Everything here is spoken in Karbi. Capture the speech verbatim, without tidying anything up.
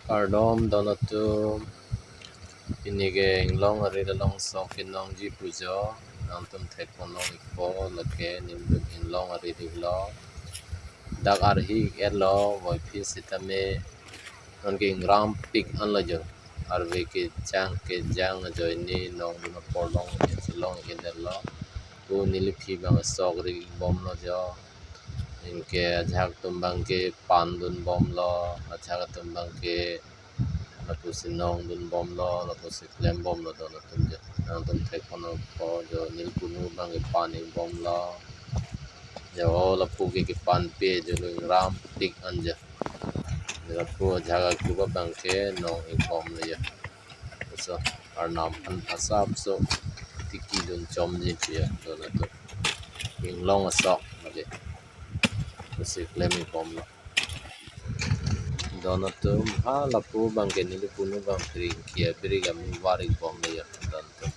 Kardom don atum, pini ke Inglong arit along sok kenongji pujo, nangtum thekpon long ikpo, lake nelitum Inglong arit iklo. Dak arhi etlo, voiphit sitame non ke ingrampik anlo jo. Arve kejang kejang ajoine nongdun apor long, chelong iklo. Pu neliphi abang sok ri bomlo jo. Anke ajahak atum abang ke pan dunbomlo, ajahak atum abang ke lapusi nongdunbomlo, lapusi klembomlo don atum jo. Nangtum thekpon long ikpo jo, nelipunu abang ke pan ikbomlo. Jo lapu ke kepanpe jo, lo ingrampik an jo. Jo lapu ajahak akup abang ke nong ikbomlo jo. So, arnam an asapso tiki dun chomji pu jo don atum. Inglong asok mate. Pusi klem ikbomlo. Don atum, ha lapu abang ke nelipunu abang pring kia biri kami var ikbomlo jo don atum.